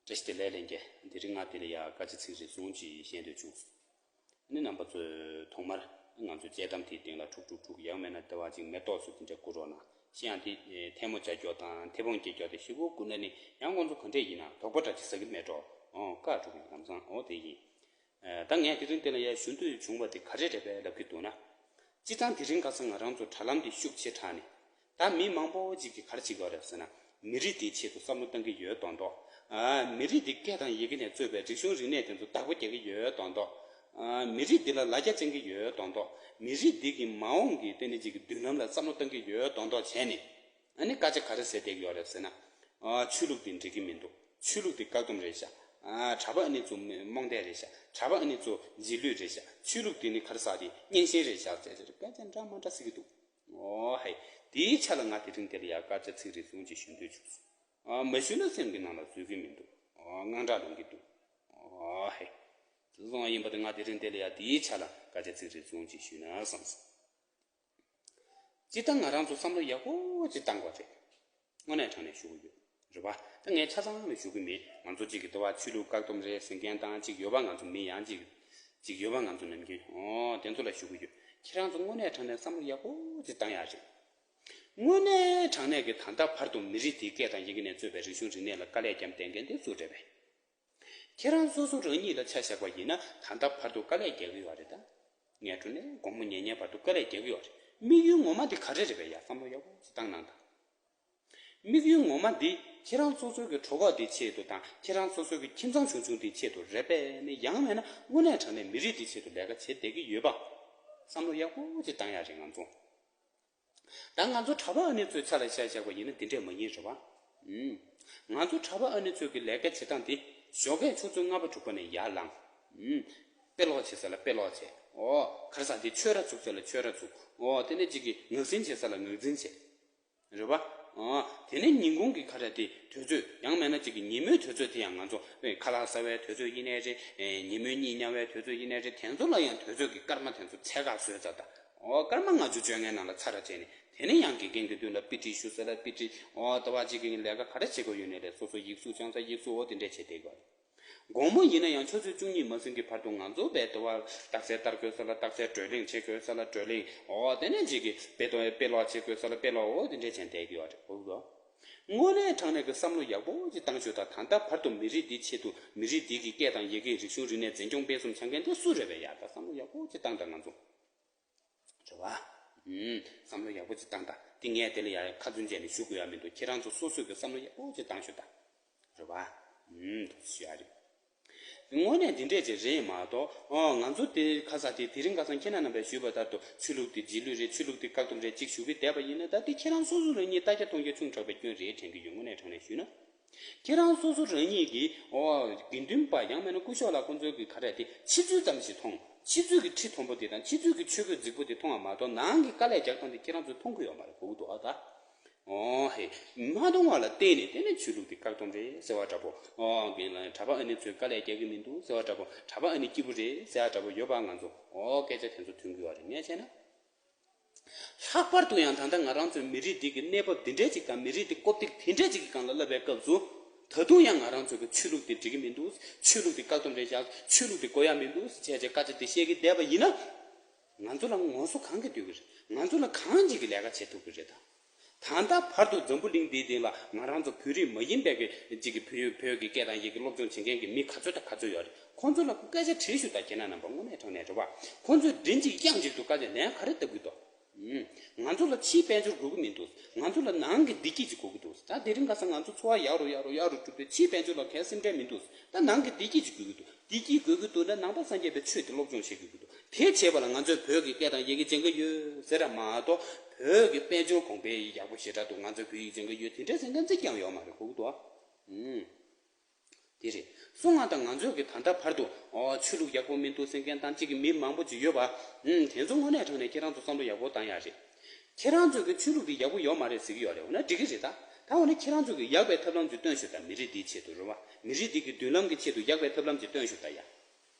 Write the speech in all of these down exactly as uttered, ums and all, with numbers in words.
བཀྲ་ཤིས་བདེ་ལེགས་ལྷན་རྒྱས། དེ་རིང་ང་འདི་ལ་ཡ་སྐད་ཆ་ཚིག་རེ་ཟུང་ཅིག་བཤད་འདོད་བྱུང་། ཨ་ནི་རྣམ་པ་ཚོས་ཐོག་མར་ང་ཚོའི་དཔྱེ་གཏམ་དེའི་སྟེང་ལ་ཁྲུག་ཁྲུག་ཁྲུག་ཡང་མེད་ན་ལྟེ་བ་ཅིག་མེ་ཏོག་ཚོ་དེ་འདྲ་བསྐུར་རོགས་གནང་། ཤི་ཡང་དེ་ཐལ་མོ་སྦྱར་རྒྱུ་དང་ཐལ་སྦོང་སྐྱེ་རྒྱུ་དེ་ཤི་བོ་བསྐུར་ན་ནི་ཡང་ཁོང་ཚོ་ག་འདྲས་ཡིན་ན་དོགས་པ་འདྲ་ཅིག་ཟ་གི་མེད་འགྲོ། ཨོ་བཀའ་སྒྲུབ་ཀྱི་ལམ་སང་ཨོ་དེ་ཡིན། ད་ངས་དེ་རིང་འདི་ལ་ཡ་ཞུ་འདོད་བྱུང་བ་དེ་ག་རེ་རེད་པས་ལབ་ཀྱི་འདུག་ན། སྤྱིར་བཏང་དེ་རིང་ཁ་སང་ང་རང་ཚོ་དྲ་ལམ་འདི་ཤུགས་ཆེ་དྲགས་ནས། ད་མི་མང་པོ་ཅིག་གིས་ག་རེ་བྱེད་ཀྱི་ཡོད་རེད་ཟེར་ན། མི་རིགས་འདིའི་ཆེད་དུ་བསམ་བློ་བཏང་གི་ཡོད་མདོག་མདོག་ཨ། མི་རིགས་འདི་སྐད་དང་ཡི་གེ་ནས་གཙོས་པའི་རིག་གཞུང་རིག་གནས་དེ་ཚོ་བདག་པོ་རྒྱག་གི་ཡོད་མདོག་མདོག་ཨ། མི་རིགས་འདི་ལ་ལ་རྒྱ་བཅངས་ཀྱི་ཡོད་མདོག་མདོག་མི་རིགས་འདི་གི་མ་འོངས་ཀྱི་ལྟེ་གནས་ཅིག་གི་མདུན་ལམ་ལ་བསམ་བློ་བཏང་གི་ཡོད་མདོག་མདོག་བྱས་ནས། ཨ་ནི་སྐད་ཆ་ག་རེ་ཟེར་བསྡད་ཀྱི་ཡོད་རེད་ཟེར་ན། ཨ། ཆོས་ལུགས་འདི་འགྲིག་གི་མི་འདུག་ཆོས་ལུགས་འདི་བཀག་སྡོམ་རེད་ཤག་ཨ། གྲྭ་པ་ཨ་ནི་ཚོ་རྨོངས་དད་རེད་ཤག་གྲྭ་པ་ཨ་ནི་ཚོ་རྗེས་ལུས་རེད་ཤག་ཆོས་ལུགས་འདི་ནི་ག་རེ་ཟེར་དེ་གཉན་ཤིང་རེད་ཤག་ཟེར་ཟེར་སྐད་ཆ་འདྲ་མ་འདྲ་ཟེར་གྱི་འདུག་ཨོ་ཧེ། དེའི་ཆ་ལ་ང་དེ་རིང་འདི་ལ་ཡ་སྐད་ཆ་ཚིག་རེ་ཟུང་ཅིག་ཞུ་འདོད་བྱུང་སོང་། ཨ། མ་ཞུས་ན་སེམས་ཀྱི་ནང་ལ་འཛུལ་གྱི་མི་འདུག་ཨ། དངངས་སྐྲག་ལངས་ཀྱི་འདུག་ཨོ་ཧེ། དེ་སོང་བ་ཡིན་པ་དེ་ང་དེ་རིང་འདི་ལ་ཡ་དེའི་ཆ་ལ་སྐད་ཆ་ཚིག་རེ་ཟུང་ཅིག་ཞུས་ན་བསམ་སོང་། སྤྱིར་བཏང་ང་རང་ཚོ་བསམ་བློ་ཡག་པོ་ཅིག་བཏང་དགོས་རེད། དངོས་གནས་དྲང་གནས་ཞུ་གི་ཡོད། རེད་པ། ད་ངས་ཆ་ཚང་ལ་ཞུ་གི་མེད། ང་ཚོ་གཅིག་གི་ལྟ་བ་ཆོས་ལུགས་བཀག་སྡོམ་རེད་ཟེར་མཁན་དང་གཅིག་ཡོད་པ། ང་ཚོ་མི་ཡང་གཅིག་གཅིག་ཡོད་པ། ང་ཚོ་ནམ་རྒྱུན་ཨོ་དེ་ཚོ་ལ་ཞུ་གི་ཡོད། ཁྱེད་རང་ཚོ་དངོས་གནས་དྲང་གནས་བསམ་བློ་ཡག་པོ་ཅིག་བཏང་ཡག་རེད། དངོས་གནས་དྲང་གནས་ཀྱི་ད་ལྟ་བར་དུ་མི་རིགས་དེའི་སྐད་དང་ཡི་གེ་ནས་གཙོས་པའི་རིག་གཞུང་རིག་གནས་ལ་དཀའ་ལས་བརྒྱབ་བསྡད་མཁན་དེ་སུ་རེད་པས། ཁྱེད་རང་སོ་སོ་རང་ཉིད་ལ་ཆ་བཞག་པ་ཡིན་ན་ད་ལྟ་བར་དུ་དཀའ་ལས་རྒྱག་གི་ཡོད་རེད་ད། ངས་འགྲོ་ནས་དགོང་མོ་ཉལ་ཉལ་བར་དུ་དཀའ་ལས་རྒྱག་གི་ཡོད་རེད། དམིགས་ཡུལ་ངོ་མ་དེ་ག་རེ་རེད་པས། ཡ་བསམ་བློ་ཡག་པོ་ཅིག་བཏང་གནང་དང་། དམིགས་ཡུལ་ངོ་མ་འདི་ཁྱེད་རང་སོ་སོའི་གི་གྲོད་ཁོག་དེའི་ཆེད་དུ་དང་ཁྱེད་རང་སོ་སོའི་གི་ཁྱིམ་ཚང་ཆུང་ཆུང་དེའི་ཆེད་དུ་རེད་པས་ནི། ཡང་མེད་ན་དངོས་གནས་དྲང་གནས་མི་རིགས་དེའི་ཆེད་དུ་ལས་ཀ་བྱེད་བསྡད་ཀྱི་ཡོད་པ། བསམ་བློ་ཡག་པོ་ཅིག་བཏང་ཡག་རེད་ང་ཚོ། ད་ང་ཚོ་གྲྭ་པ་ཨ་ནེ་ཚོའི་ཆ་ལ་ཆ་བཞག་པ་ཡིན་ན་འདི་འདྲས་མ་ཡིན་རེད་བ། ཨུམ། ང་ཚོ་གྲྭ་པ་ཨ་ནེ་ཚོའི་གི་ལས་ཀ་བྱེད་སྟངས་དེ་ཞོགས་ཀས་ཆུ་ཚོད་ལྔ་པ་དྲུག་པ་ནས་ཡར་ལངས། ཨུམ། དཔེ་ཀློག་བྱེད་ས་ལ་དཔེ་ཀློག་བྱེད། ཨོ། ག་རེ་ཟེར་དེ་ཆོས་ར་ཚུགས་ས་ལ་ཆོས་ར་ཚུགས། ཨོ། དེ་ནས་ཅིག་གི་ངག་འཛིན་བྱེད་ས་ལ་ངག་འཛིན་བྱེད། རེད་བ། ཨོ། དེ་ནས་ཉིན་གུང་གི་ག་རེ་དེ་དུས་ཚོད་ཡང་མེད་ན་ཅིག་གི་ཉིན་མོའི་དུས་ཚོད་དེ་ཡང་ང་ཚོ་ཨེ་ཁ་ལག་ཟ་བའི་དུས་ཚོད་ཡིན་ནའི་རེད། ཨེ་ཉིན་མོའི་གཉིད་ཉལ་བའི་དུས་ཚོད་ཡིན་ནའི་རེད། དེ་ཚོ་ལ་ཡང་དུས་ཚོད་ཀྱི་སྐར་མ་དེ་ཚོ་ཚད་བཀག་བཟོས་ཚར་ད། ཨོ། སྐར་མ་ལྔ་བཅུ་བཅོ་ལྔའི་ནང་ལ་ཚར་ར་བྱས་ནས་དེ་ནས་ཡང་དགེ་རྒན་གྱི་མདུན་ལ་དཔེ་ཁྲིད་ཞུ་ས་ལ་དཔེ་ཁྲིད། ཨོ། ལྟ་བ་གཅིག་གི་ལས་ཀ་ག་རེ་བྱེད་དགོས་ཡོད་ནའི་རེད། སོ་སོ་ཡིག་གཟུགས་སྦྱང་ས་ཡིག་གཟུགས། ཨོ་དེ་འདྲས་བྱེད་བསྡད་དགོས་རེད། དགོང་མོ་ཡིན་ན་ཡང་ཆུ་ཚོད་བཅུ་གཉིས་མ་ཟིན་གྱི་བར་དུ་ང་ཚོ་བས་ལྟ་བ་རྟགས་གསལ་བསྟར་དགོས་ས་ལ་རྟགས་གསལ། བགྲོ་གླེང་བྱེད་དགོས་ས་ལ་བགྲོ་གླེང་། ཨོ་དེ་ནས་གཅིག་གི་དཔེ་དོན་དཔེ་ཀློག་བྱེད་དགོས་ས་ལ་དཔེ་ཀློག། ཨོ་དེ་འདྲས་བྱས་བསྡད་ཀྱི་ཡོད་རེད། གོ་གི་འདུག་དངོས་གནས་དྲང་གནས་ཀྱི་བསམ་བློ་ཡག་པོ་ཅིག་བཏང་ཤོག་ད། ད་ལྟ་བར་དུ་མི་རིགས་འདིའི་ཆེད་དུ་མི་རིགས་འདི་གི་སྐད་དང་ཡི་གེ་རིག་གཞུང་རིག་གནས་འཛིན་སྐྱོང་སྤེལ་གསུམ་བྱ་མཁན་དེ་སུ་རེད་པས། ཡ་ད་བསམ་བློ་ཡག་པོ་ཅིག་བཏང་དང་ང་ཚོ། རེད་བ། ཨུམ། བསམ་བློ་ཡག་པོ་ཅིག་བཏང་དང་། འདི་ངས་དེ་ལ་ཡ་ཁ་ཚོན་བཅད་ནས་ཞུ་དགོས་ཡ་མི་འདུག་ཁྱེད་རང་ཚོ་སོ་སོས་ཀྱི་བསམ་བློ་ཡག་པོ་ཅིག་བཏང་ཤོག་ད། རེད་བ། ཨུམ། ཞུ་ཡ་རེད། དངོས་གནས་འདི་འདྲས་ཅིག་རེད་མ་གཏོགས། ཨོ། ང་ཚོ་དེ་ཁ་ས་དེ་དེ་རིང་ཁ་སང་ཁྱེད་རྣམ་པས་ཞུས་པ་ལྟར་དུ་ཆོས་ལུགས་དེ་རྗེས་ལུས་རེད། ཆོས་ལུགས་དེ་བཀག་སྡོམ་རེད་ཅིག་ཞུ་གི་བསྡད་པ་ཡིན་ན། ད་དེ་ཁྱེད་རང་སོ་སོ་རང་ཉིད་ལྟ་རྒྱ་མཐོང་རྒྱ་ཆུང་དྲགས་པའི་སྐྱོན་རེད་དྲན་གྱི་ཡོད། དངོས་གནས་དྲང་གནས་ཞུས་ན། ཁྱེད་རང་སོ་སོ་རང་ཉིད་ཀྱིས། ཨོ། དགེ་འདུན་པ་ཡང་མིན་ན་སྐུ་ཞབས་ལགས་ཁོང་ཚོའི་གི་ག་རེ་དེ་ཕྱི་ཚུལ་ཙམ་ཞིག་མཐོང་། ཕྱི་ཚུལ་གྱི་ཁྲི་མཐོན་པོ་དེ་དང་ཕྱི་ཚུལ་གྱི་ཆོས་གོས་རྫིག་པོ་དེ་མཐོང་བ་མ་གཏོགས་ནང་གི་དཀའ་ལས་རྒྱག་སྟངས་དེ་ཁྱེད་རང་ཚོས་མཐོང་གི་ཡོད་མ་རེད། གོ་གི་འདུག་ཨ། ད། ཨོ་ཧེ། མ་མཐོང་བ་ལ་བརྟེན་ནས་དེ་ནས་ཆོས་ལུགས་དེ་བཀག་སྡོམ་རེད་ཟེར་བ་འདྲ་པོ། ཨོ། གྲྭ་པ་ཨ་ནེ་ཚོས་དཀའ་ལས་རྒྱག་གི་མི་འདུག་ཟེར་བ་འདྲ་པོ། གྲྭ་པ་ཨ་ནེ་སྐྱིད་པོ་རེད་ཟེར་བ་འདྲ་པོ་ཡོད་པ། ང་ཚོ། ཨོ། སྐད་ཆ་དེ་ཚོ་ཐོན་གྱི་ཡོད་རེད། ངས་བྱས་ན། ལྷག་པར་དུ་ཡང་ད་ལྟ་ང་རང་ཚོའི་མི་རིགས་འདི་གི་གནས་བབ་འདི་འདྲས་ཅིག་དང་། མི་རིགས་འདི་ཀོ་ཏིག་དེ་འདྲས་ཅིག་གི་སྒང་ལ་སླེབས་པའི་སྐབས་སུ། ད་དུང་ཡང་ང་རང་ཚོ་གི་ཆོས་ལུགས་འདི་འགྲིག་གི་མི་འདུག་ཆོས་ལུགས་འདི་བཀག་སྡོམ་རེད་བཞག་ཆོས་ལུགས་འདི་དགོས་ཡ་མི་འདུག་ཟེར་བྱས་བྱས་སྐད་ཆ་འདི་བཤད་ཀྱི་བསྡད་པ་ཡིན་ན། ང་ཚོ་ལ་ངོ་སོ་གང་གིས་ལྟོས་ཀྱི་རེད། ང་ཚོ་ལ་གང་ཅིག་གིས་ལས་ཀ་བྱེད་ཐུབ་ཀྱི་རེད་ད། ད་ལྟ་བར་དུ་འཛམ་བུ་གླིང་འདིའི་སྟེང་ལ་ང་རང་ཚོ་བོད་རིགས་མ་ཡིན་པའི་གི་ཅིག་གི་བོད་བོད་ཀྱི་སྐད་དང་ཡི་གེ་སློབ་སྦྱོང་བྱེད་མཁན་གྱི་མི་ག་ཚོད་དང་ག་ཚོད་ཡོད་རེད། ཁོང་ཚོ་ལ་སྐད་ཆ་དྲིས་ཤོག་ད། ཁྱེད་རྣམ་པ་དངོས་གནས་དྲང་གནས་རེད་བ། ཁོང་ཚོས་མགྲིན་གཅིག་དབྱངས་གཅིག་ཏུ་སྐད་ཆ་ལན་ག་རེ་བཏབ་ཀྱི་འདུག་ཨུམ། ང་ཚོ་ལ་ཕྱིའི་དཔལ་འབྱོར་དགོས་ཀྱི་མི་འདུག་ང་ཚོ་ལ་ནང་གི་བདེ་སྐྱིད་ཅིག་དགོས་ཀྱི་འདུག་ད་དེ་རིང་ཁ་སང་ང་ཚོ་འཚོ་བ་ཡག་རུ་ཡག་རུ་ཡག་རུ་བསྒྲུབས་ཏེ་ཕྱིའི་དཔལ་འབྱོར་ལ་གལ་སེམས་ཁྲལ་མི་འདུག་ད་ནང་གི་བདེ་སྐྱིད་ཅིག་དགོས་ཀྱི་འདུག་བདེ་སྐྱིད་དགོས་ཀྱི་འདུག་ན་ནང་པ་སངས་རྒྱས་པའི་ཆོས་དེ་སློབ་སྦྱོང་བྱེད་དགོས་ཀྱི་འདུག་དེ་བྱེད་པ་ལ་ང་ཚོས་བོད་ཀྱི་སྐད་དང་ཡི་གེ་སྦྱང་གི་ཡོད་ཟེར་ར་མ་གཏོགས། བོད་ཀྱི་དཔལ་འབྱོར་གོང་འཕེལ་ཡག་པོ་ཞེ་དྲག་འདུག་ང་ཚོས་བོད་ཡིག་སྦྱང་གི་ཡོད། དེ་འདྲའི་ཟེར་མཁན་ཅིག་ཀྱང་ཡོད་མ་རེད། གོ་གི་འདུག་ཨ། ཨུམ། དེ་རེད། སོང་ང་དང་ང་ཚོས་ཀྱི་ད་ལྟ་བར་དུ། ཨོ། ཆོས་ལུགས་ཡག་པོ་མི་འདུག་ཟེར་མཁན་དང་གཅིག་གི་མི་མང་པོ་ཅིག་ཡོད་པ། ཨུམ། དེ་ཚོ་དངོས་གནས་དྲང་གནས་ཁྱེད་རང་ཚོ་བསམ་བློ་ཡག་པོ་བཏང་ཡག་རེད། ཁྱེད་རང་ཚོས་ཀྱི་ཆོས་ལུགས་འདི་ཡག་པོ་ཡོད་མ་རེད་ཟེར་གྱི་ཡོད་རེད། འོ་ན་འགྲིག་གི་རེད་ད། ད་འོ་ན་ཁྱེད་རང་ཚོས་ཀྱི་ཡག་པའི་ཐབས་ལམ་ཅིག་སྟོན་ཤོག་ད། མི་རིགས་འདིའི་ཆེད་དུ་རེད་བ། མི་རིགས་འདི་གི་མདུན་ལམ་གྱི་ཆེད་དུ་ཡག་པའི་ཐབས་ལམ་ཅིག་སྟོན་ཤོག་ད་ཡ།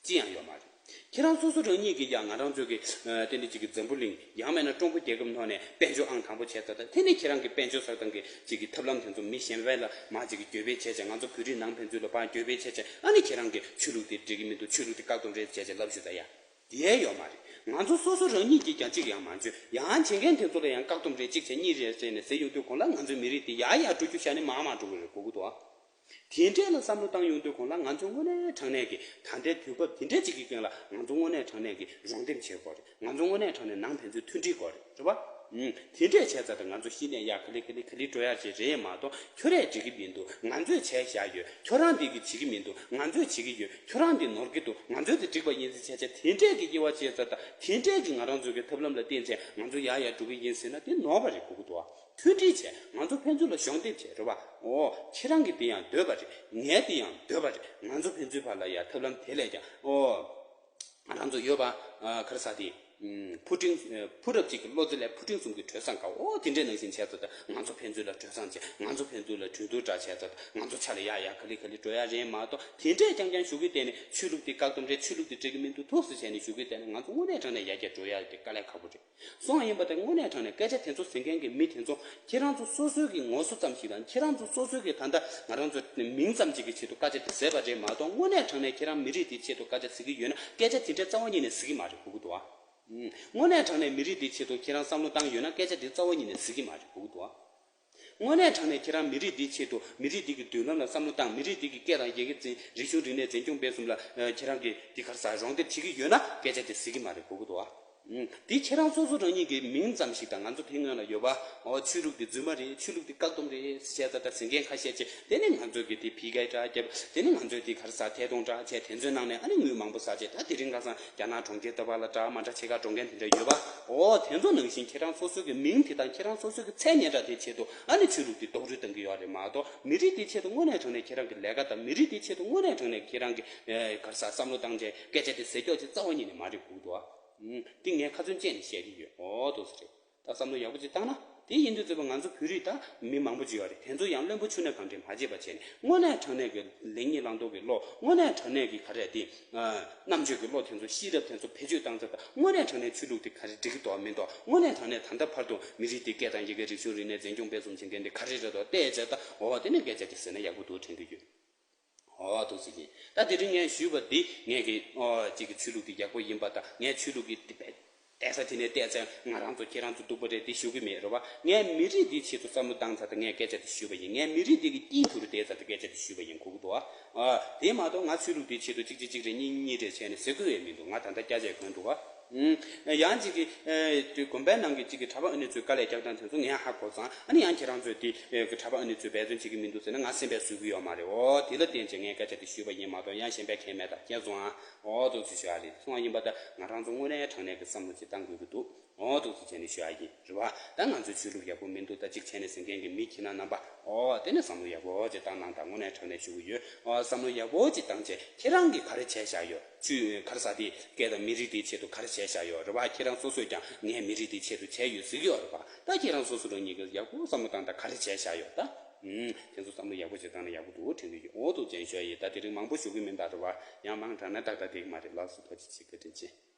ཅི་ཡང་ཡོད་མ་རེད། ཁྱེད་རང་སོ་སོ་རང་ཉིད་ཀྱིས་ཡང་ང་རང་ཚོ་གི་ཨ་ཏན་ཏན་ཅིག་གི་འཛམ་བུ་གླིང་ཡང་མིན་ན་ཀྲུང་གོ་རྒྱལ་ཁབ་ནང་ནས་དཔལ་འབྱོར་ཨང་དང་པོ་བྱས་ཚར་ད་དེ་ནས་ཁྱེད་རང་གི་དཔལ་འབྱོར་བསགས་སྟངས་ཀྱི་ཅིག་གི་ཐབས་ལམ་དེ་ཚོ་མི་གཞན་པ་ལ་མར་ཅིག་གི་བརྒྱུད་སྤེལ་བྱས་བྱས་ང་ཚོ་བོད་རིགས་ནང་ཕན་ཚུན་ལ་ཕར་བརྒྱུད་སྤེལ་བྱས་བྱས་ཨ་ནི་ཁྱེད་རང་གི་ཆོས་ལུགས་དེ་འགྲིག་གི་མི་འདུག་ཆོས་ལུགས་དེ་བཀག་སྡོམ་རེད་བྱས་བྱས་ལབ་ཞུ་ད་ཡ། དེ་ཡོད་མ་རེད། ང་ཚོ་སོ་སོ་རང་ཉིད་ཀྱིས་ཀྱང་གཅིག་ཡང་མ་འཇོན་ཡང་བྱེད་མཁན་དེ་ཚོ་ལ་ཡང་བཀག་སྡོམ་རེ་གཅིག་བྱས་གཉིས་རེ་བྱས་ནས་ཟེར་ཡོང་དུས་གོང་ལ་ང་ཚོའི་མི་རིགས་དེ་ཡར་ཡར་འགྲོ་རྒྱུ་ཤར་ནས་མར་མར་འགྲོ་གི་རེད་གོ་གི་འདུག་ཨ། དེ་འདྲས་ལ་བསམ་བློ་བཏང་ཡོང་དུས་གོང་ལ་ང་ཚོ་དངོས་གནས་དྲང་གནས་ཀྱི་ད་ལྟའི་དུས་བབ་དེ་འདྲས་ཅིག་གི་སྟེང་ལ་ང་ཚོ་དངོས་གནས་དྲང་གནས་ཀྱི་རོགས་འདེམས་བྱེད་དགོས་རེད། ང་ཚོ་དངོས་གནས་དྲང་གནས་ནང་ཕན་ཚུན་མཐུན་སྒྲིལ་དགོས་རེད། རེད་པ། ཨུམ། དེ་འདྲས་བྱས་ཙང་ད་ང་ཚོ་གཞི་ནས་ཡར་ག་ལེ་ག་ལེ་ག་ལེ་འགྲོ་ཡག་ཅིག་རེད་མ་གཏོགས་ཁྱོད་རས་འགྲིག་གི་མི་འདུག་ང་ཚོས་བྱས་བཞག་ཡོད། ཁྱོད་རང་འདི་གི་བྱེད་ཀྱི་མི་འདུག་ང་ཚོས་བྱེད་ཀྱི་ཡོད། ཁྱོད་རང་འདི་ནོར་གྱི་འདུག་ང་ཚོས་འདི་འགྲིག་པ་ཡིན་ཟེར་བྱས་བྱས་དེ་འདྲས་ཀྱི་དབྱེ་བ་བྱས་ཙང་ད་དེ་འདྲས་ཀྱི་ང་རང་ཚོ་གི་ཐབས་ལམ་ལ་བརྟེན་བྱས་ང་ཚོ་ཡར་ཡར་འགྲོ་གི་ཡིན་ཟེར་ན་དེ་ནོར་བ་རེད་གོ་གི་འདུག་ཨ། མཐུན་སྒྲིལ་བྱས་ང་ཚོ་ཕན་ཚུན་ལ་གཞོགས་འདེགས་བྱས་རེད་བ། ཨོ། ཁྱེད་རང་གི་དེ་ཡང་འདོད་པ་རེད། ངའི་དེ་ཡང་འདོད་པ་རེད། ང་ཚོ་ཕན་ཚུན་བར་ལ་ཡ་ཐབས་ལམ་དེ་ལས་ཀྱང་ཨོ། ང་རང་ཚོ་ཡོད་པ། ཨ། ག་རེ་ཟེར་དེ། ཨུམ། ཕུ་ཊིན། ཨ། ཕུ་རབ་གཅིག་གི་བློ་རྩེ་ལས་ཕུ་ཊིན་གསུམ་གྱི་གྲོས་བཟང་དགའ་འོ་དེ་འདྲའི་ནང་བཞིན་བྱས་ཙང་ད་ང་ཚོ་ཕན་ཚུན་ལ་གྲོས་བཟང་བྱས་ང་ཚོ་ཕན་ཚུན་ལ་གྲོས་བསྡུར་འདྲ་བྱས་ཙང་ད་ང་ཚོ་ཆ་ལ་ཡག་ཡག་ག་ལེ་ག་ལེ་འགྲོ་ཡག་རེད་མ་གཏོགས་དེ་འདྲས་རྐྱང་རྐྱང་ཞུ་གི་བསྡད་ནས་ཆོས་ལུགས་དེ་བཀག་སྡོམ་རེད། ཆོས་ལུགས་དེ་འགྲིག་གི་མི་འདུག་ཐུགས་སུ་བྱས་ནས་ཞུ་གི་བསྡད་ནས་ང་ཚོ་དངོས་གནས་དྲང་གནས་ཡར་རྒྱས་འགྲོ་ཡག་དེ་དཀའ་ལས་ཁག་པོ་རེད། སོང་བ་ཡིན་པ་དང་དངོས་གནས་དྲང་གནས་སྐད་ཆ་དེ་ཚོ་ཟེར་མཁན་གྱི་མི་དེ་ཚོ་ཁྱེད་རང་ཚོ་སོ་སོའི་གི་ངོ་སོ་ཙམ་ཞིག་དང་ཁྱེད་རང་ཚོ་སོ་སོའི་གི་ད་ལྟ་ང་རང་ཚོ་མིང་ཙམ་ཞིག་གི་ཆེད་དུ་སྐད་ཆ་དེ་ཟེར་བ་རེད་མ་གཏོགས་དངོས་གནས་དྲང་གནས་ཁྱེད་རང་མི་རིགས་དེའི་ཆེད་དུ་སྐད་ཆ་ཟེར་གི་ཡོད་ན་སྐད་ཆ་དེ་འདྲ་རྩ་བ་ཉིད་ནས་ཟེར་གི་མ་རེད་གོ་གི་འདུག་ཨ། དངོས་གནས་དྲང་གནས་མི་རིགས་དེའི་ཆེད་དུ་ཁྱེད་རང་བསམ་བློ་བཏང་ཡོད་ན་སྐད་ཆ་དེ་རྩ་བ་ཉིད་ནས་ཟེར་གི་མ་རེད་གོ་གི་འདུག་ཨ། དངོས་གནས་དྲང་གནས་ཁྱེད་རང་མི་རིགས་འདིའི་ཆེད་དུ་མི་རིགས་འདི་གི་མདུན་ལམ་ལ་བསམ་བློ་བཏང་མི་རིགས་འདི་གི་སྐད་དང་ཡི་གེ་འཛིན་རིག་གཞུང་རིག་གནས་འཛིན་སྐྱོང་སྤེལ་གསུམ་ལ་ཁྱེད་རང་གིས་འདི་ག་རེ་ཟེར་རོགས་འདེགས་བྱེད་ཀྱི་ཡོད་ན་སྐད་ཆ་དེ་ཟེར་གྱི་མ་རེད་གོ་གི་འདུག་ཨ། འདི་ཁྱེད་རང་སོ་སོ་རང་ཉིད་ཀྱི་མིང་ཙམ་ཞིག་དང་ང་ཚོ་དེ་སྔོན་ལ་ཡོད་པ་ཨོ་ཆོས་ལུགས་འདི་རྫུན་མ་རེད། ཆོས་ལུགས་འདི་བཀག་སྡོམ་རེད་ཟེར་བྱས་ད་ལྟ་ཟེར་མཁན་ཁ་ཤས་ཀྱིས་དེ་ནི་ང་ཚོས་ཀྱི་དེ་ཕི་གའི་དྲ་རྒྱབ་དེ་ནི་ང་ཚོས་དེ་ག་རེ་ཟེར་ཐད་གཏོང་དྲ་བྱས་དེ་ཚོའི་ནང་ནས་ཨ་ནི་དངུལ་མང་པོ་ཟ་བྱས་ད་དེ་རིང་ཁ་སང་རྒྱ་ནག་གྲོང་ཁྱེར་ལྟ་བ་ལ་འདྲ་མ་འདྲ་ཆེ་ཁག་འགྲོ་མཁན་དེ་འདྲ་ཡོད་པ། ཨོ་དེ་ཚོ་ནང་བཞིན་ཁྱེད་རང་སོ་སོའི་གི་མིང་དེ་དང་ཁྱེད་རང་སོ་སོའི་གི་མཚན་སྙན་གྲགས་དེ་ཆེད་དུ་ཨ་ནི་ཆོས་ལུགས་དེ་རྡོག་རོལ་གཏོང་གི་ཡོད་རེད་མ་གཏོགས་མི་རིགས་དེ་ཆེད་དུ་དངོས་གནས་དྲང་གནས་ཁྱེད་རང་གི་ལས་ཀ་དང་མི་རིགས་དེ་ཆེད་དུ་དངོས་གནས་དྲང་གནས་ཁྱེད་རང་གི་ཨེ་ག་རེ་ཟེར་བསམ་བློ་བཏང་བྱས་སྐད་ཆ་དེ་ཟེར་ཀྱོག་ཅིག་རྩ་བ་ཉིད་ནས་མ་རེད་གོ་གི་འདུག་ཨ། ཨུམ། འདི་ངས་ཁ་ཚོན་བཅད་ནས་བཤད་ཀྱི་ཡོད། ཨོ་འདུག་སེ་རེད། ད་བསམ་བློ་ཡག་པོ་ཅིག་བཏང་ན། དེ་ཡིན་དུས་ཚོད་པ་ང་ཚོ་བོད་རིགས་ད་མི་མང་པོ་ཅིག་ཡོད་རེད། དེ་ཚོ་ཡང་བླུན་པོ་ཆུ་སྣོད་གང་འདྲས་མ་བརྗེད་པ་བྱས་ནས་དངོས་གནས་དྲང་གནས་ཀྱི་ལེགས་ཉེས་བླང་དོར་གྱི་བློ། དངོས་གནས་དྲང་གནས་ཀྱི་ག་རེ་དེ། ཨ། རྣམ་དཔྱོད་ཀྱི་བློ་དེ་ཚོ་ཤེས་རབ་དེ་ཚོ་བེད་སྤྱོད་བཏང་ཚར་ད་དངོས་གནས་དྲང་གནས་ཆོས་ལུགས་དེ་ག་རེ་འགྲིག་གི་འདུག་མི་འདུག་དངོས་གནས་དྲང་གནས་ད་ལྟ་བར་དུ་མི་རིགས་དེ་སྐད་དང་ཡི་གེ་རིག་གཞུང་རིག་གནས་འཛིན་སྐྱོང་སྤེལ་གསུམ་བྱེད་མཁན་དེ་ག་རེ་རེད་འདུག་བལྟས་བྱས་ད་འོ་དེ་ནས་སྐད་ཆ་དེ་ཟེར་ན་ཡག་པོ་འདུག་དྲན་གྱི་ཡོད། ཨོ་འདུག་སེ་ཡིན། ད་དེ་རིང་ངས་ཞུས་པ་འདི་ངས་ཀྱི་ཨོ་གཅིག་གི་ཆོས་ལུགས་འདི་ཡག་པོ་ཡིན་པ་དང་ངས་ཆོས་ལུགས་ཀྱི་འདི་བལྟས་ས་དེ་ནས་བལྟས་ཚེ་ང་རང་ཚོ་ཁྱེད་རང་ཚོ་སྡུག་པོ་རེད་འདི་ཞུ་གི་མེད་རེད་བ། ངས་མི་རིགས་འདིའི་ཆེད་དུ་བསམ་བློ་བཏང་ཚར་ད་ངས་སྐད་ཆ་འདི་ཞུས་པ་ཡིན། ངས་མི་རིགས་འདི་གི་དཀྱིལ་དུ་རུ་བསྡད་ཚར་ད་སྐད་ཆ་འདི་ཞུས་པ་ཡིན་གོ་གི་འདུག་ཨ། དེ་མ་གཏོགས་ང་ཆོས་ལུགས་འདིའི་ཆེད་དུ་གཅིག་གཅིག་གཅིག་རེད་གཉིས་གཉིས་རེད་བྱས་ནས་ཟེར་དགོས་ཡས་མི་འདུག་ང་ད་ལྟ་སྐྱ་ཆས་གོན་འདུག་ཨ། ཡང་གཅིག་གིས་དགོན་པའི་ནང་གི་གཅིག་གི་གྲྭ་པ་ཨ་ནེ་ཚོས་དཀའ་ལས་རྒྱག་སྟངས་དེ་ཚོ་ངས་ཧ་གོ་ཙང་ཨ་ནི་ཡང་ཁྱེད་རང་ཚོས་དེ་གྲྭ་པ་ཨ་ནེ་ཚོས་འབད་བརྩོན་བྱེད་ཀྱི་མི་འདུག་ཟེར་ན་ང་སེམས་པས་བཟོད་ཀྱི་ཡོད་མ་རེད། འོ་དེ་ལ་བརྟེན་བྱས་ངས་སྐད་ཆ་དེ་ཞུས་པ་ཡིན་མ་གཏོགས་ཡང་གཞན་པས་ཁས་མེད་ད་མཁྱེན་སོང་ཨ། འོ་འདུག་སེ་ཞུ་ཡ་རེད། སོང་བ་ཡིན་པ་ད་ང་རང་ཚོ་དངོས་གནས་དྲང་གནས་ཀྱི་བསམ་བློ་ཅིག་བཏང་དགོས་ཀྱི་འདུག་འོ་འདུག་སེ་བྱས་ནས་ཞུ་ཡ་ཡིན་རེད་བ། ད་ང་ཚོའི་ཆོས་ལུགས་ཡག་པོ་མི་འདུག་ད་གཅིག་བྱས་ནས་ཟེར་མཁན་གྱི་མི་ཁྱེད་རྣམ་པ་འོ་དེ་ནས་བསམ་བློ་ཡག་པོ་ཅིག་བཏང་གནང་དང་དངོས་གནས་དྲང་གནས་ཞུ་གི་ཡོད། འོ་བསམ་བློ་ཡག་པོ་ཅིག་བཏང་བྱས་ཁྱེད་རང་གིས་ག་རེ་བྱས་བཞག་ཡོད། ཆུ་ག་རེ་ཟ་དེ་སྐད་དང་མི་རིགས་དེའི་ཆེད་དུ་ག་རེ་བྱས་བཞག་ཡོད་རེད་བ། ཁྱེད་རང་སོ་སོས་ཀྱང་ངས་མི་རིགས་དེའི་ཆེད་དུ་བྱས་ཡོད་ཟེར་གྱི་ཡོད་རེད་བ། ད་ཁྱེད་རང་སོ་སོ་རང་ཉིད་ཀྱིས་ཡག་པོ་བསམ་བློ་བཏང་དང་ག་རེ་བྱས་བཞག་ཡོད་ད། ཨུམ། དེ་ཚོ་བསམ་བློ་ཡག་པོ་ཅིག་བཏང་ན་ཡག་པོ་འདུག་དྲན་གྱི་ཡོད། འོ་འདུག་ཅན་ཞུ་ཡ་ཡིན། ད་དེ་རིང་མང་པོ་ཞུ་གི་མིན་ད་རེད་བ། ཡང་མང་དྲགས་ན་ཏག་ཏག་བསྡད་ཀྱི་མ་རེད། ལགས་སོ། ཐུགས་རྗེ་ཆེ། བཀའ་དྲིན་ཆེ།